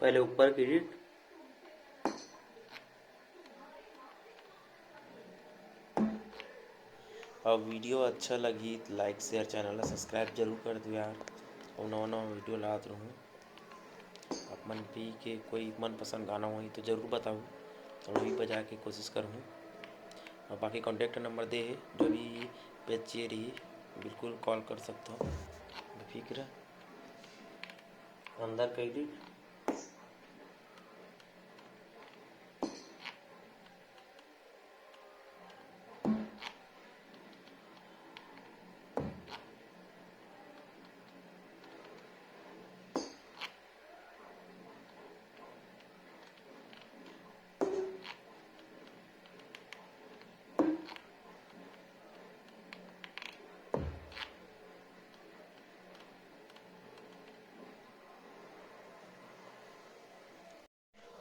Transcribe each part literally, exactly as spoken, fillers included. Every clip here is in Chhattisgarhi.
पहले ऊपर की edit। अब video अच्छा लगही त like, share, channel ला subscribe जरूर कर दो यार, अउ नवा नवा video लात रहूँ। आप मन भी के कोई मनपसंद गाना होही तो जरूर बताओ, तो मैं भी बजा के कोशिश करहूँ। और बाकी contact number दे हे, जो भी page चाहिए रही, बिल्कुल call कर सकते हो बेफिक्र। अंदर कह दी।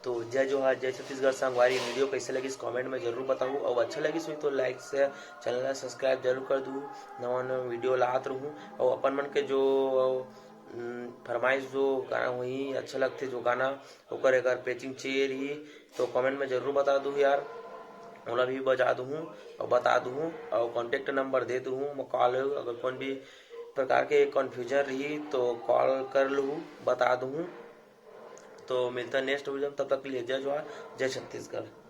तो जय जोहार, जय छत्तीसगढ़ संगवारी। वीडियो कैसे लगिस, कमेंट में जरूर बताहू, और अच्छा लगिस हुई तो लाइक से चैनल ला सब्सक्राइब जरूर कर दू। नवा नवा वीडियो लात रहूँ, और अपन मन के जो, उम, फरमाइश जो गाना हुई अच्छा लगथे जो गाना, ओकर अगर पैचिंग चाहिए रही तो कमेंट में जरूर बता दू यार, ओला भी बजा दूँ और बता दूँ, और कॉन्टैक्ट नंबर दे दूँ, मैं कॉल, अगर कौन भी प्रकार के कन्फ्यूजन रही तो कॉल कर लू, बता दूँ। तो मिलता नेक्स्ट वीडियो में, तब तक के लिए जय जोहार, जय छत्तीसगढ़।